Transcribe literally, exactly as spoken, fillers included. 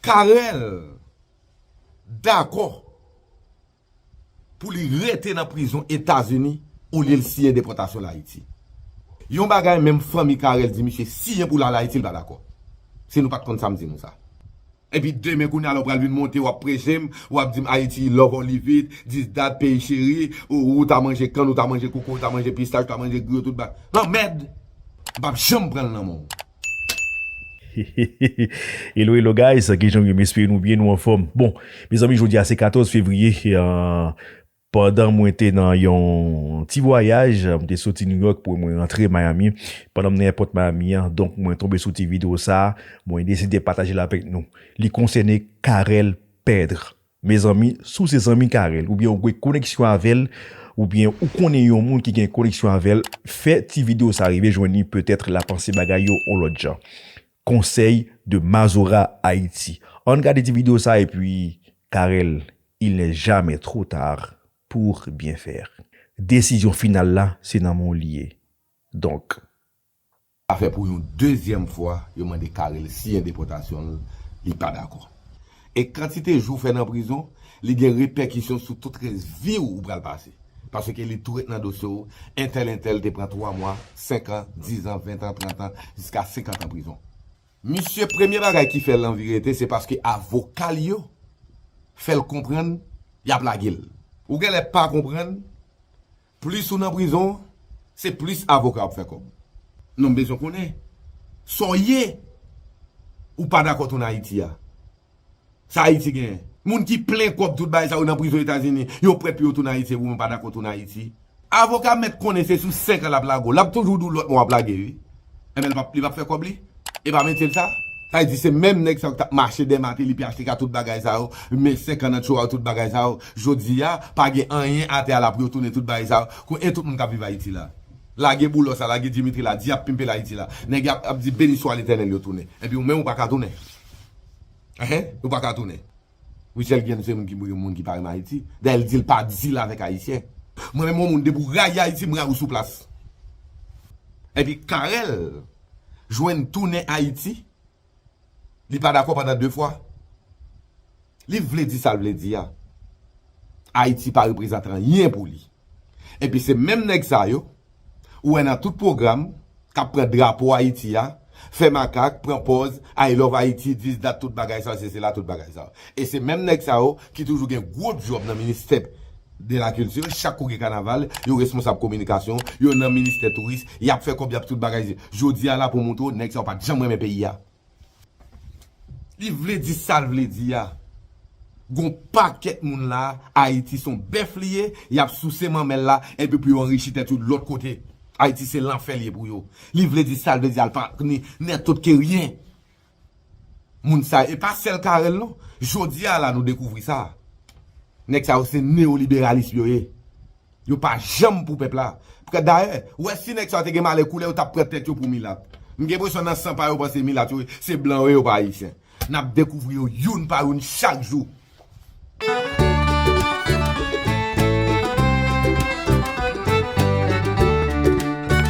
Carel dakò pou li rete nan prizon Etazini olye l siyen depòtasyon l Ayiti. Yon bagay menm fanmi Carel di misye siyen pou l al Ayiti, l pa dakò. Si nou pa t konn sa, m di nou sa. Epi demen kounye a la w pral vin monte, w ap preche m, w ap di m Ayiti, love or leave it, this, that, peyi cheri, ou, ou ta manje kann, ou ta manje koko, ou ta manje pistach, ou ta manje griyo, tout bagay. Lanmèd! M p ap janm pran l nan men w. Hello, hello guys, kijan w ye? M espere nou byen, nou anfòm. Bon, mezanmi, jodi a se katòz fevriye, euh, pandan mwen te nan yon ti vwayaj, m te soti New York pou mwen rantre Miami. Pandan m nan èpòt Miami an, donk mwen tonbe sou ti videyo sa, mwen deside pataje l avèk nou. Li konsène Carel Pedre. Mezanmi, si w se zanmi Carel, oubyen ou gen koneksyon avè l, oubyen ou konnen yon moun ki gen koneksyon avè l, fè ti videyo sa rive jwenn li, petèt l a panse bagay yo yon lòt jan. Conseil de Mazora Haïti. Ann gade ti videyo sa epi Carel, il n'est jamais trop tard pour bien faire. Desizyon final la, se nan men w li ye. Donk, Sa fè pou yon dezyèm fwa, yo mande Carel siyen depòtasyon l, li pa dakò. E kantite jou w fè nan prizon, li gen repèkisyon sou tout rès vi w ou pral pase. Paske li tou ret nan dosye w, entèl, entèl te pran twa mwa, senk an, diz an, ven an, trant an, jiska senkant an prizon. Misye, premye bagay ki fè l anvi rete, se paske avoka l yo fè l konprann y ap lage l. Ou genlè pa konprann, plis ou nan prizon, se plis avoka ap fè kòb. Non, m bezwen konnen sa w ye. Ou pa dakò tounen Ayiti a. Sa Ayiti genyen? Moun ki plen kòb tout bagay sa yo nan prizon Etazini, yo prèt pou yo tounen Ayiti, epi w menm pa dakò tounen Ayiti. Avoka mèt konnen se sou senk an l ap lage w. L ap toujou di w lòt mwa w ap lage, wi. Enben, li p ap, li p ap fè kòb li? E pa metye l sa? Sa vle di se menm nèg sa yo ki t ap mache dèyè Martelly, epi achte ka tout bagay sa yo, men senk an nan tchowa tout bagay sa yo. Jodi a, pa gen anyen atè a la pou yo tounen tout bagay sa yo. Kou e tout moun k ap viv Ayiti la. Lage Boulos la, lage Dimitri la, di y ap pimpe l Ayiti la. Nèg y ap, ap di beni swa Letènèl yo tounen. Epi ou menm ou pa ka tounen. Enhen, ou pa ka tounen. Michel Guillen se moun ki, moun ki pa renmen Ayiti. Dayè l di l pa dil avèk Ayisyen. Mwen menm yon moun depi w rayi Ayiti, m rayi w sou plas. Epi Carel jwenn tounen Ayiti, li pa dakò pandan de fwa. Li vle di sa l vle di a. Ayiti pa reprezante anyen pou li. Epi se menm nèg sa yo, ou wè nan tout pwogram, k ap pran drapo Ayiti a, fè makak, pran pòz, I love Haiti, this, that, tout bagay sa, se, se la, tout bagay sa. E se menm nèg sa yo ki toujou gen gwo djòb nan ministè de la kilti, chak kou gen kanaval, yo responsab kominikasyon, yo nan ministè touris, y ap fè kòb, y ap tout bagay. Jodi a la pou montre w, nèg sa yo pa t janm renmen peyi a. Li vle di sa l vle di a. Gon pakèt moun la, Ayiti se yon bèf li ye, y ap souse manmèl la, epi pou yo anrichi tèt yo lòt kote. Ayiti se lanfè li ye pou yo. Li vle di sa l vle di a, l pa ni nètòt ke ryen. Moun sa, e pa sèl Carel non. Jodi a la nou dekouvri sa. Nèg sa yo se neyoliberalis yo ye. Yo pa janm pou pèp la. Dayè, ou wè si nèg sa yo te gen malè koulè, yo t ap pran tèt yo pou milat. M gen enpresyon nan san pa yo panse milat yo, se blan yo ye, yo pa ayisyen. N ap dekouvri yo youn pa youn chak jou.